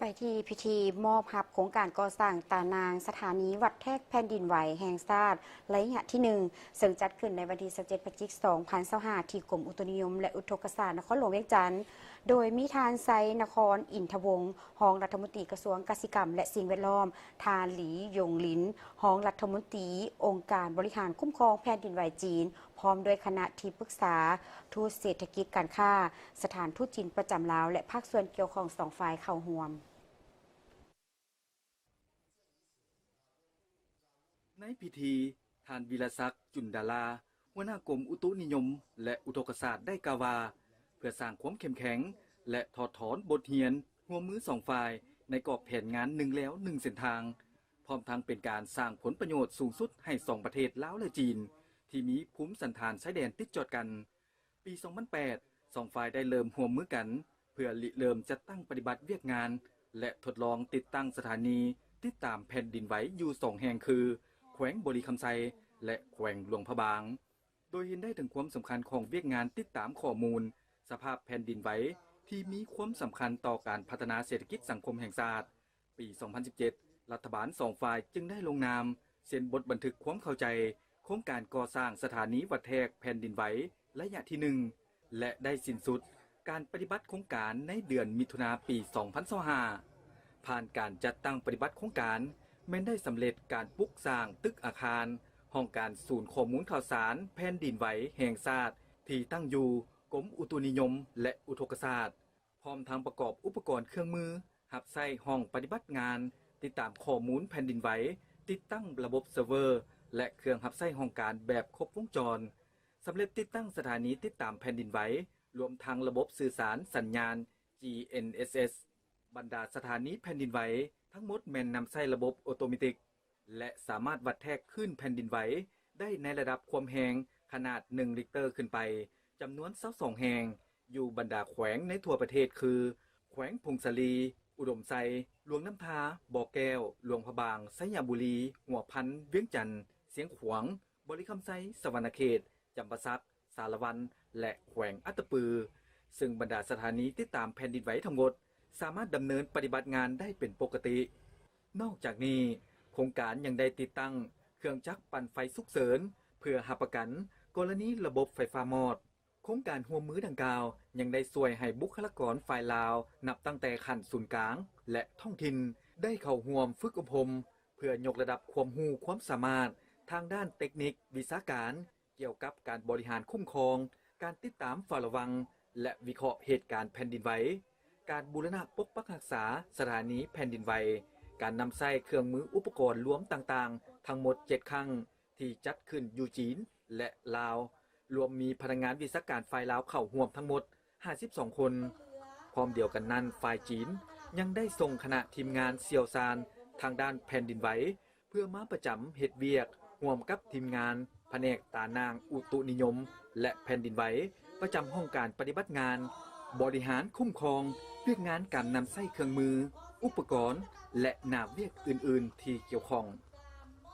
ໄປທີ່ພິທີມອບຮັບໂຄງການກໍ່ສ້າງຕານາງສະຖານີວັດແທກແຜ່ນດິນໄຫວແຫ່ງຊາດໄລຍະທີໜຶ່ງ ເຊິ່ງຈັດຂຶ້ນໃນວັນທີຊາວເຈັດ ພະຈິກ ສອງພັນຊາວຫ້າ ທີ່ກົມອຸຕຸນິຍົມ ແລະ ອຸທົກກະສາດນະຄອນຫຼວງວຽງຈັນ ໂດຍມີທ່ານ ໄຊນະຄອນ ອິນທະວົງ ຮອງລັດຖະມົນຕີກະຊວງກະສິກຳ ແລະ ສິ່ງແວດລ້ອມ, ທ່ານ ຫຼີ ຢົງລິນ ຮອງລັດຖະມົນຕີອົງການບໍລິຫານຄຸ້ມຄອງແຜ່ນດິນໄຫວຈີນ ພ້ອມດ້ວຍຄະນະທີ່ປຶກສາ, ທູດເສດຖະກິດການຄ້າ, ສະຖານທູດຈີນປະຈຳລາວ ແລະ ພາກສ່ວນກ່ຽວຂ້ອງສອງຝ່າຍເຂົ້າຮ່ວມ. ໃນພິທີ, ທ່ານ ວິລະສັກ ຈຸນດາລາ ຫົວໜ້າກົມອຸຕຸນິຍົມ ແລະ ອຸທົກກະສາດ ໄດ້ກ່າວວ່າ ເພື່ອສ້າງຄວາມເຂັ້ມແຂງ ແລະ ຖອດຖອນບົດຮຽນຮ່ວມມືສອງຝ່າຍ ໃນກອບແຜນງານໜຶ່ງແລວໜຶ່ງເສັ້ນທາງ, ພ້ອມທັງເປັນການສ້າງຜົນປະໂຫຍດສູງສຸດໃຫ້ສອງປະເທດລາວ ແລະ ຈີນ ທີ່ມີພູມສັນຖານຊາຍແດນຕິດຈອດກັນ. ປີສອງພັນແປດ ສອງຝ່າຍໄດ້ເລີ່ມຮ່ວມມືກັນ ເພື່ອລິເລີ່ມຈັດຕັ້ງປະຕິບັດວຽກງານ ແລະ ທົດລອງຕິດຕັ້ງສະຖານີຕິດຕາມແຜ່ນດິນໄຫວຢູ່ສອງແຫ່ງຄື ແຂວງບໍລິຄຳໄຊ ແລະ ແຂວງຫຼວງພະບາງ, ໂດຍເຫັນໄດ້ເຖິງຄວາມສຳຄັນຂອງວຽກງານຕິດຕາມຂໍ້ມູນສະພາບແຜ່ນດິນໄຫວ ທີ່ມີຄວາມສຳຄັນຕໍ່ການພັດທະນາເສດຖະກິດສັງຄົມແຫ່ງຊາດ. ປີສອງພັນສິບເຈັດ ລັດຖະບານສອງຝ່າຍຈຶ່ງໄດ້ລົງນາມເຊັນບົດບັນທຶກຄວາມເຂົ້າໃຈໂຄງການກໍ່ສ້າງສະຖານີວັດແທກແຜ່ນດິນໄຫວໄລຍະທີໜຶ່ງ ແລະ ໄດ້ສິ້ນສຸດການປະຕິບັດໂຄງການໃນເດືອນມິຖຸນາ ປີສອງພັນຊາວຫ້າ. ຜ່ານການຈັດຕັ້ງປະຕິບັດໂຄງການ ແມ່ນໄດ້ສຳເລັດການປຸກສ້າງຕຶກອາຄານຫ້ອງການສູນຂໍ້ມູນຂ່າວສານແຜ່ນດິນໄຫວແຫ່ງຊາດ ທີ່ຕັ້ງຢູ່ກົມອຸຕຸນິຍົມ ແລະ ອຸທົກກະສາດ. ພ້ອມທັງປະກອບອຸປະກອນເຄື່ອງມືຮັບໃຊ້ຫ້ອງປະຕິບັດງານຕິດຕາມຂໍ້ມູນແຜ່ນດິນໄຫວ, ຕິດຕັ້ງລະບົບເຊີເວີ ແລະ ເຄື່ອງຮັບໃຊ້ຫ້ອງການແບບຄົບວົງຈອນ, ສຳເລັດຕິດຕັ້ງສະຖານີຕິດຕາມແຜ່ນດິນໄຫວ, ລວມທັງລະບົບສື່ສານສັນຍານ ຈີເອັນເອສເອສ. ບັນດາສະຖານີແຜ່ນດິນໄຫວທັງໝົດແມ່ນນຳໃຊ້ລະບົບໂອໂຕເມຕິກ ແລະ ສາມາດວັດແທກຄື້ນແຜ່ນດິນໄຫວໄດ້ໃນລະດັບຄວາມແຮງຂະໜາດໜຶ່ງລິກເຕີຂຶ້ນໄປ ຈຳນວນຊາວສອງແຫ່ງ ຢູ່ບັນດາແຂວງໃນທົ່ວປະເທດຄື ແຂວງຜົ້ງສາລີ, ອຸດົມໄຊ, ຫຼວງນ້ຳທາ, ບໍ່ແກ້ວ, ຫຼວງພະບາງ, ໄຊຍະບູລີ, ຫົວພັນ, ວຽງຈັນ, ຊຽງຂວາງ, ບໍລິຄຳໄຊ, ສະຫວັນນະເຂດ, ຈຳປາສັກ, ສາລະວັນ ແລະ ແຂວງອັດຕະປື, ເຊິ່ງບັນດາສະຖານີຕິດຕາມແຜ່ນດິນໄຫວທັງໝົດ ສາມາດດຳເນີນປະຕິບັດງານໄດ້ເປັນປົກກະຕິ. ນອກຈາກນີ້, ໂຄງການຍັງໄດ້ຕິດຕັ້ງເຄື່ອງຈັກປັ່ນໄຟສຸກເສີນ ເພື່ອຮັບປະກັນກໍລະນີລະບົບໄຟຟ້າມອດ. ໂຄງການຮ່ວມມືດັ່ງກ່າວຍັງໄດ້ຊ່ວຍໃຫ້ບຸກຄະລາກອນຝ່າຍລາວ ນັບຕັ້ງແຕ່ຂັ້ນສູນກາງ ແລະ ທ້ອງຖິ່ນ ໄດ້ເຂົ້າຮ່ວມຝຶກອົບຮົມ ເພື່ອຍົກລະດັບຄວາມຮູ້ຄວາມສາມາດທາງດ້ານເຕັກນິກ, ວິຊາການ ກ່ຽວກັບການບໍລິຫານຄຸ້ມຄອງ, ການຕິດຕາມເຝົ້າລະວັງ ແລະ ວິເຄາະເຫດການແຜ່ນດິນໄຫວ, ການບູລະນະປົກປັກຮັກສາສະຖານີແຜ່ນດິນໄຫວ, ການນຳໃຊ້ເຄື່ອງມືອຸປະກອນລວມຕ່າງໆ ທັງໝົດເຈັດຄັ້ງ ທີ່ຈັດຂຶ້ນຢູ່ຈີນ ແລະ ລາວ, ລວມມີພະນັກງານວິຊາການຝ່າຍລາວເຂົ້າຮ່ວມທັງໝົດຫ້າສິບສອງຄົນ. ພ້ອມດຽວກັນນັ້ນ, ຝ່າຍຈີນຍັງໄດ້ສົ່ງຄະນະທີມງານຊ່ຽວຊານທາງດ້ານແຜ່ນດິນໄຫວ ເພື່ອມາປະຈຳເຮັດວຽກຮ່ວມກັບທີມງານພະແນກຕານາງອຸຕຸນິຍົມ ແລະ ແຜ່ນດິນໄຫວ ປະຈຳຫ້ອງການປະຕິບັດງານ, ບໍລິຫານຄຸ້ມຄອງ, ວຽກງານການນຳໃຊ້ເຄື່ອງມື, ອຸປະກອນ ແລະ ໜ້າວຽກອື່ນໆທີ່ກ່ຽວຂ້ອງ.